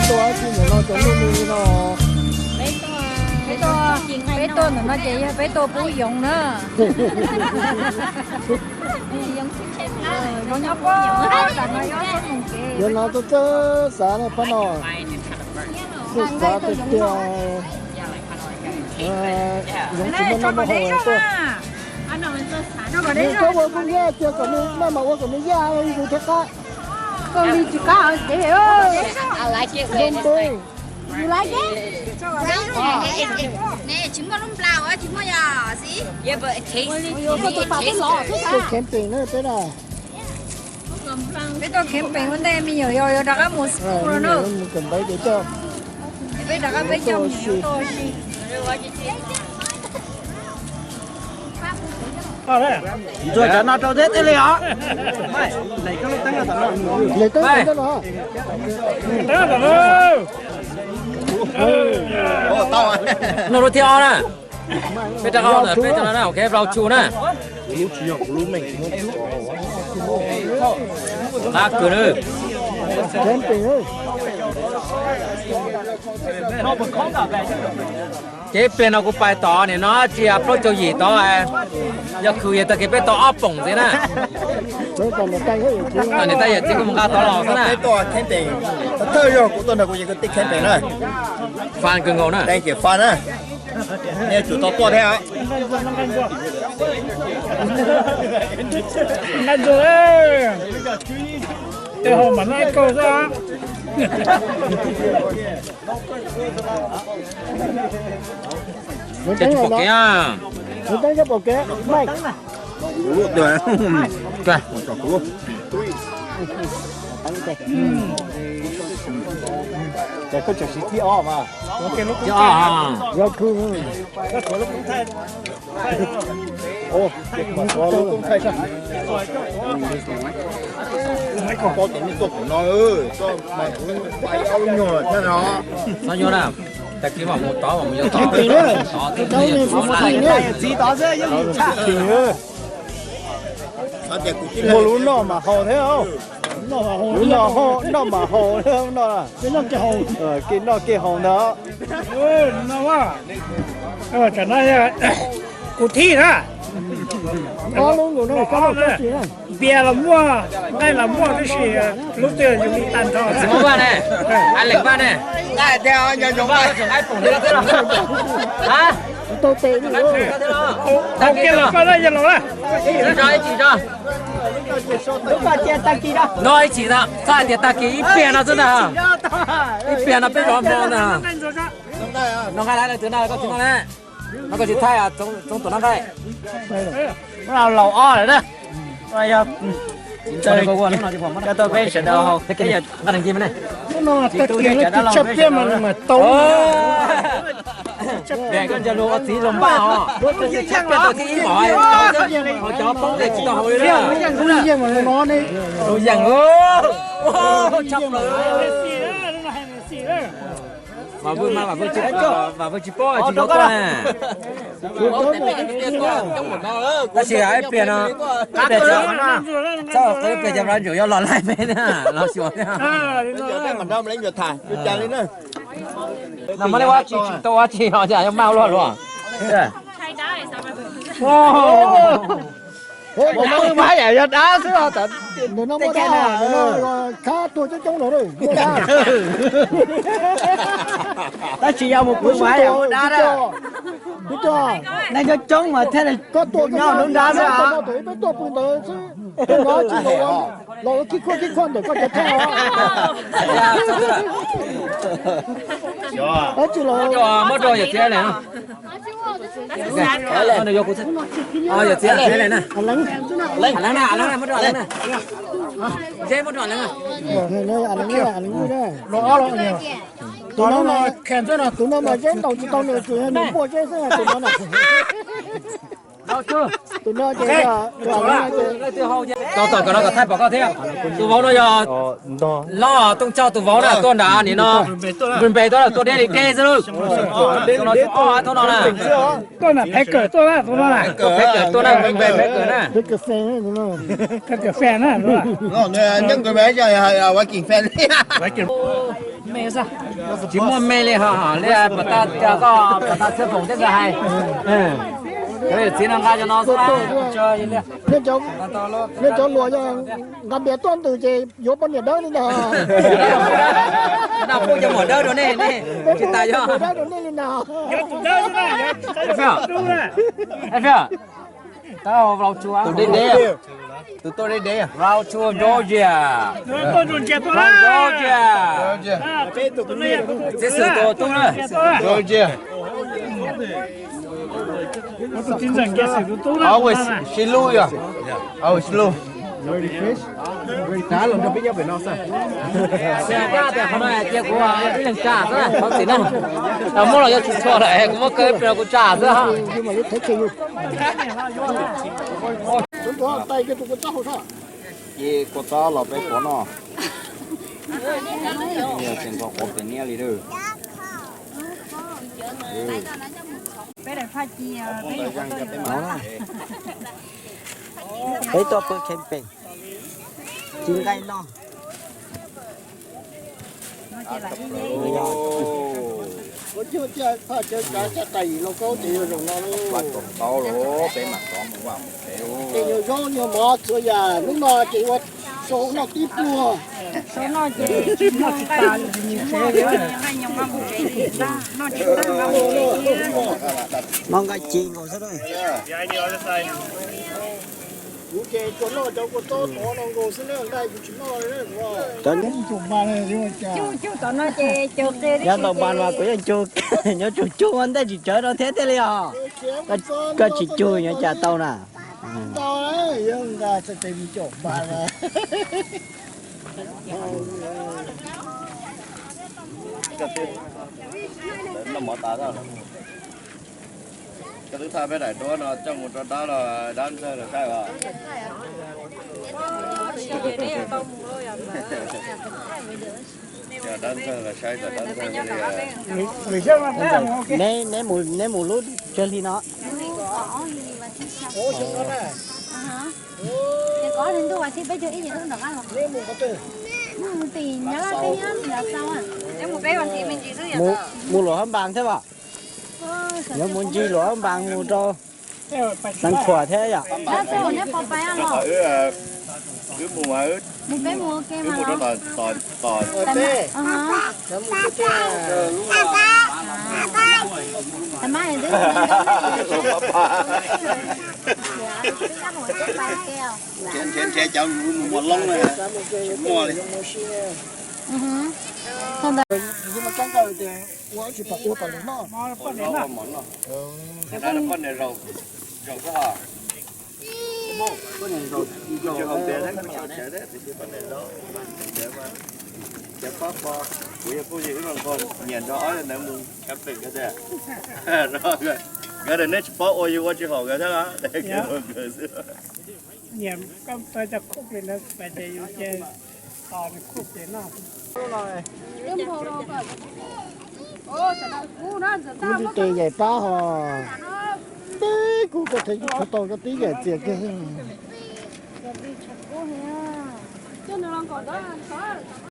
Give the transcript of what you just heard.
Tuaj tsis ntawm no cov nuj nws li no. Peb tuaj, peb tuaj ntawm no ces yog peb tuaj pub yoov na. Yoov nyob puag tam no, yoov txoj moo kev. Yoov no tuaj txawj xav na pab no. Txawj xav tiag tiag. Yoov tsis muaj noj muaj haus tuaj. Nws koj ua koj yaj tias kom nws maj mam ua kom nws yaj ib yus thiab qab. Koj li tsis qab ces. Npe. Tsis muaj lub nplas ua tsis muaj yog xi. Koj tus pam twb los xwb. Tuaj camping na peb na. Peb tuaj camping ua ntej me nyuam yaus yuav rov qab mus school no na. Mus kawm ntawv ces coj. Peb rov qab peb coj me nyuam yaus tuaj ua si. Ntxuag cov no rau thiab twb li os. Lem teeb tom no. Noj lub thib ob na. Peb rov qab ntawm peb cov no na, ok, vlau tsu na. Qab kawg na. Ces ib pliag no kuv pais tod nim no tsis yog plaub caug yim tod, yog khwv yog tag kis peb tau ob poom ntxiv na. Niam tais yawm txiv kuj mus nqa tod los xwb na. Thawj yog kuv tuaj nrog kuv yawg kwv tij camping na. Fan kawg nkaus na. Thank you, fan na. Nej tsum tau tuaj thiab. Nqa ntsuag, tej hau mas noj ib kaug xwb. Ces tsis pom kev. Txhob nyuaj na, tag kis mam mus tod mam mus yos tod. Ua lub noj mas haus thiab. Lub noj, noj mas haus thiab no. Kev noj kev haus ntag. Kuv thij na. Npias los muaj, nqaij los muaj tab sis lub twg yus li tag nrho. Tsis muaj vaj ne, Alex vaj ne. Tau kiag los koj na yawg laus na. Ib chim tso, ib chim tso. No ib chim tso, txhob hais tias tag kis ib pliag no xwb ntag. Ib pliag no peb zov hmo ntag. No nqaij lawv leej twg no koj tsis noj na. No koj tsis thaij, tsoov tuam noj nqaij. Laus ob lawm na. Coj tau peb sawv daws haus. Tshaj piaj mas nws mas tau. Koj nco lus ua txiv los npaj os. Tshaj piaj tau kiag ib mos, haus cov poob ces tsis tau haus li na. Lub yeej mas no ne. Lub yeej, tshaj plaws. Vam Vwj mas Vam Vwj tsis, Vam Vwj tsis paub tsis yuav tuaj na. Tab sis ib pliag no, ib pliag txhob, ib pliag cov Vam Vwj yuav los laij me na, los xyuas thiab. No mas nej ua tsis tau ua tsis no cas yuav maj luaj luaj. Mas yam yog dab xwb os. Ntawm no muaj dab, ntawm no khab tuag coob coob los muaj dab. Tab sis yog mus pw mas yam muaj dab na. Neeg coob coob mas thiaj li koj tuaj nyob lub nrab xwb. Peb tuaj pw ntawd xwb, no tsis los ua khib khuaj khib khuaj ntawm koj cov thaj os. Muab rau yawm txiv lawm. Yawm txiv, Alex na. Alex na, Alex na, muab rau Alex na. Alex muab rau Alex na. Tus no, tus no mas Zeb ntaus tsis tau nws, tsuas yog nws npuaj Zeb xwb tus no na. Tus no ces, tus no ces, tau tawm kom no kom thaij pom koj thiab. Tus vauv no yog Lob Tooj Tsaug tus vauv na, tuaj nram nim no, npe tuaj, tuaj deb li deb xwb lauj. Tus no tsis ob thooj no na. Tuaj nram Phev Kawm tuaj na, tus no na. Phev Kawm tuaj na, npe Phev Kawm na. Tsis muaj me li hos li, pom tau koj pom tau txhiaj foom thiab nkawd hais. Cov txiv no nqa cov no xwb. Nej cov luag yog nqa npias tuaj ntws ces yuav poj niam dawb li ntag. Dab pub cov muam dawb rau nej, nej tsis tas yog. Tus deb deb, tus tuaj deb deb, Georgia, Georgia, txiv xwm tus tub na, Georgia. Always, she lu yog, always lu. Cia kuv ib leeg tsa xwb, thov txim na. Muab los yuav tsis txhua lawm, kuv muab kawg ib pliag kuv tsa xwb. Ces kua txob los peb quav no. Tseem nrog quav pem niab li. Peb tuaj pw camping, ci nqaij noj. Ces nyuag zaub nyuag mov txhua yam hnub no ces ua sau noj tib pluag. Noj nqaij ci nkaus xwb. Kuv ces tsuas noj cov kua txob tod no nkaus xwb na, nqaij kuv tsis noj. Cov nyob tom npas mas kuv yeej cug, nyob cug cug ua ntej tsis tsawv rau thiab thiaj li os. Koj tsis cug yuav cas tau na. Koj twb thaj peb daim duab no coj mus rau dab los dab ntxawg los saib os. Dab ntxawg los saib kom dab ntxawg. Neb mus lub tsawg hli no? Mus luam hab npas thiab as? Yuav mus ncig luam hab npas mus rau Xeev Khuam thiab yom? Nrhiav nrhiav cov mus muas loob na, tsis muaj li. Ua tsis pom ua pom lawv noj. Poj niam zaum, zaum koj. Poj niam zaum, zaum hauv tias, poj niam zaum, cov pab pog, kuv yog phooj ywg wb nqog nyiam nrog ob yawg ntawd mus camping tiag. Nkawd tias neb tsis paub ua yus ua tsis haum nkawd thiab. Nkawd xwb. Nyiam koj pab cov khuj plig ntawd ces yus ces tos nws khuj plig noj. Kuv tib tes yaim pab ho, peb kuv koj thiaj yuav tshuav tau koj tib yaim txias kiag.